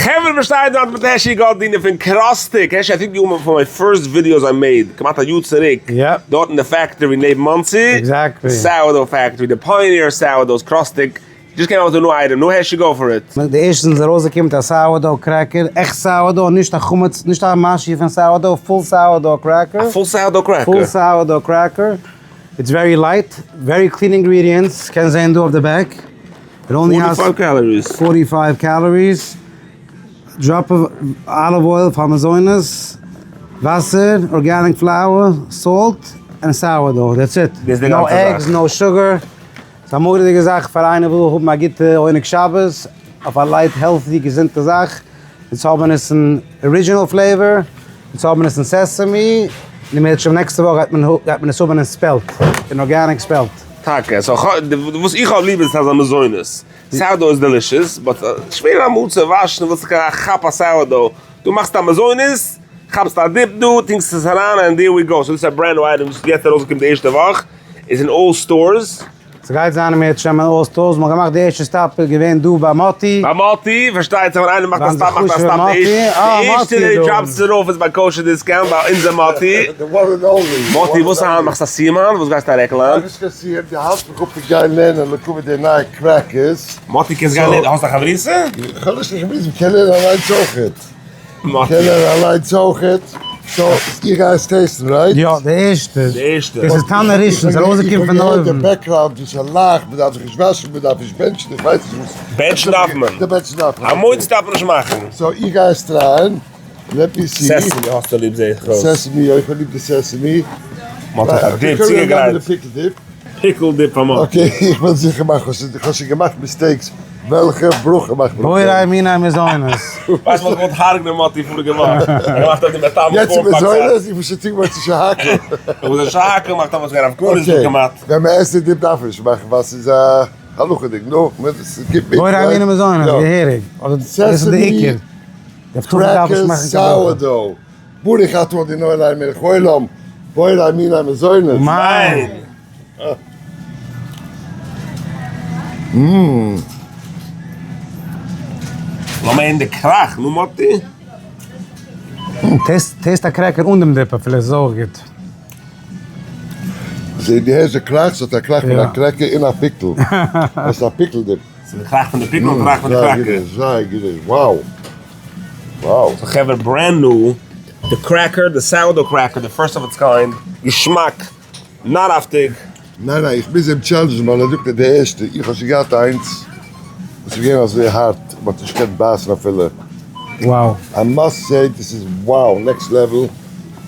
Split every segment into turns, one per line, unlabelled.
חברה באשטייט דארט מיט העשי גאלדינער פון קראסטיק, העשי I think you one of my first videos I made, כמעט א יאר צוריק, דארט אין די factory נעבן מאנסי,
Exactly.
Sourdough factory, די pioneer sourdoughs, קראסטיק, just came out with a new item, נו העשי go for it.
די ערשטע זענען זיי ארויסגעקומען מיט א sourdough cracker, עכט sourdough, נישט א חמץ, נישט א משהו פון sourdough, full sourdough cracker.
א full sourdough cracker?
Full sourdough cracker, it's very light, very clean ingredients, קענסט זען דא אויף די back. It only has
45 calories.
45 calories, drop of olive oil פאר מזונות, וואסער, organic flour, salt, און sourdough, that's it.
דאס איז די
no
גאנצע
eggs,
זאך.
No sugar. ס'איז א מורא'דיגע זאך פאר איינער וויל האבן א גוטע עונג שבת, אויף א light healthy געזונטע זאך. אונז האבן עס אין original flavor, אונז האבן עס אין sesame, און אם ירצה השם נעקסטע וואך גייט מען גייט מען עס האבן אין spelt, אין organic spelt.
טאקע, so וואס איך האב ליב איז אזא מזונות, sourdough איז delicious, but שווער אמאל צו וואשן, ווילסט זיך כאפ א sourdough, דא מאכסטו א מזונות, כאפסט א dip דא, טונקסט עס אריין and there we go, so דאס איז א brand new item וואס איז יעצט ארויסגעקומען די ערשטע וואך, איז אין all stores.
ס'גייט זיין אם ירצה השם אין all stores, מ'האט געמאכט די ערשטע stop איז געווען דא ביי מאטי.
ביי מאטי, פארשטייט זיך ווען איינער מאכט א stop מאכט א stop די ערשטע די drops ארויף איז ביי Kosher Discount ביי אונזער מאטי.
The one and only.
מאטי וואס היינט מאכסט א סיום היינט? וואס גייסטו א רעקל היינט?
נישט קיין סיום, די האלטסט מיך אפ פון גיין לערנען לכבוד די נייע crackers.
מאטי קענסט גיין לערנען, האסט א חברותא?
איך האב נישט קיין חברותא, מ'קען לערנען אליינס אויכעט. מ'קען לערנען אליינס אויכעט. So, איך גיי עס taste ן, right?
יא, די ערשטע.
די ערשטע.
דאס איז תנא ראשון, ס'איז ארויסגעקומען פון אויבן.
די background איז א לייכט, מ'דארף זיך נישט וואשן, מ'דארף נישט בענטשן, איך ווייס נישט וואס.
בענטשן דארף מען.
די בענטשן דארף מען.
א מוציא דארף מען נישט מאכן.
So, איך גיי עס try ען. Let me see.
Sesame האסטו ליב זעה איך אויס.
Sesame, יא, איך האב ליב די sesame.
מ'האט א dip צוגעגרייט.
Pickle dip.
Pickle dip פאר מאטי.
Okay, איך וויל זיכער מאכן, איך האב שוין געמאכט mistakes, וועלכע ברכה מאכט מען?
בורא מיני מזונות.
ווייסט מ'האט געוואלט הרג'נען מאטי פאריגע וואך, ער האט געמאכט אויף די מעטאל
יעצט איז מזונות? איך בין שוין צוגעוואוינט צו שהכל.
איך וואס שהכל מאכט אויף וואס הרב קאהן איז דא כמעט.
ווען מ'עסט די dip דארף מען נישט מאכן ווייל ס'איז א הלכה'דיג, נו, ס'גיבט מיט.
בורא מיני מזונות, געהעריג. אבער דאס איז די עיקר.
Crackers sourdough, ברוך אתה אדוני אלהינו מלך העולם, בורא מיני מזונות.
אמן! לאמיר הערן די קראך, נו מאטי.
Taste א cracker אן דעם dip אפילו, עס איז אויך גוט.
זע די הערסט די קראך? ס'האט א קראך פון א cracker און א pickle. עס איז א pickle dip.
ס'איז די קראך פון די pickle און קראך פון די cracker.
זייער גוט, wow. Wow.
So חברה brand new, די cracker, די sourdough cracker, the first of its kind, געשמאק, נארהאפטיג.
ניין ניין איך מוז אים challenge ן ווייל ער זאגט ער די ערשטע, איך האב שוין געהאט איינס וואס איז געווען אזוי הארט מען האט נישט געקענט בייסן אפילו.
Wow.
I must say this is wow next level,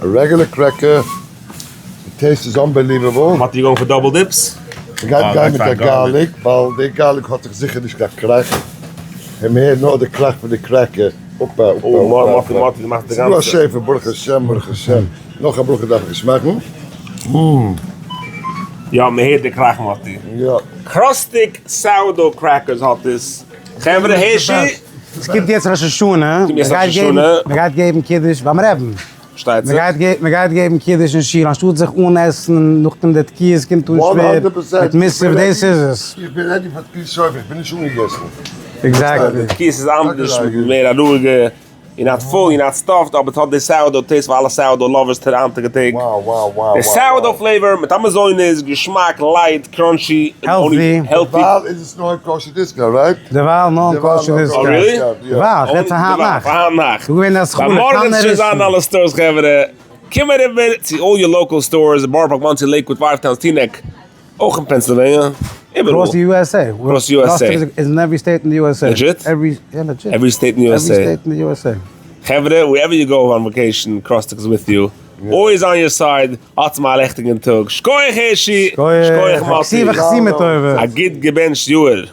א regular cracker, די taste איז unbelievable.
מאטי you going for double dips?
מ'גייט גיין מיט א garlic ווייל די garlic האט דאך זיכער נישט קיין קראך, און מ'הערט נאר די קראך פון די cracker, אפא אפא אפא אפא, ס'איז דא א שפע ברוך השם ברוך השם, נאך א ברכה דארף איך נישט מאכן.
יא מ'הערט די קראך מאטי.
יא.
קראסטיק sourdough crackers האט עס. חברה הערשי.
עס קומט יעצט ראש השנה, מ'גייט געבן קידוש ביים רעבן.
שטייט זיך.
מען גייט געבן קידוש אין שול אנשטאט זיך אנעסן נאכדעם די תקיעות קומט אן שווער מיט מוסף דאס איז עס.
איך בין ready פאר תקיעות שופר איך בין נישט אנגעגעסן.
Exactly.
די תקיעות איז אנדערש מער א רואיגע you're not full you're not stuffed אבער ס'האט די sourdough taste פאר אלע sourdough lovers צו די היינטיגע טעג. די sourdough flavor מיט א מזונות געשמאק light crunchy
healthy.
דערווייל איז עס נאר אין Kosher Discount right?
דערווייל נאר אין Kosher Discount. דערווייל, כ'רעד פאר היינט נאכט.
פאר היינט נאכט.
דא געווען די השכלה,
ביי מארגן שוין זיין אלע stores חברה. קום אריבער צו all your local stores, בארא פארק, מאנסי, לעיקוואד, פייוו טאונס, טינעק, אויך אין פענסילוועניע, איבעראל.
Across the USA.
Across the USA.
איז אין every state אין די USA.
Legit?
Every, יא legit.
Every state אין די USA.
Every state אין די USA.
חברה, wherever you go on vacation, קראסטיק איז with you. Always on your side. האטס מיר א לעכטיגן טאג. שקויעך הערשי! שקויעך מאטי!
כתיבה וחתימה טובה!
א גוט געבענטשט יאהר!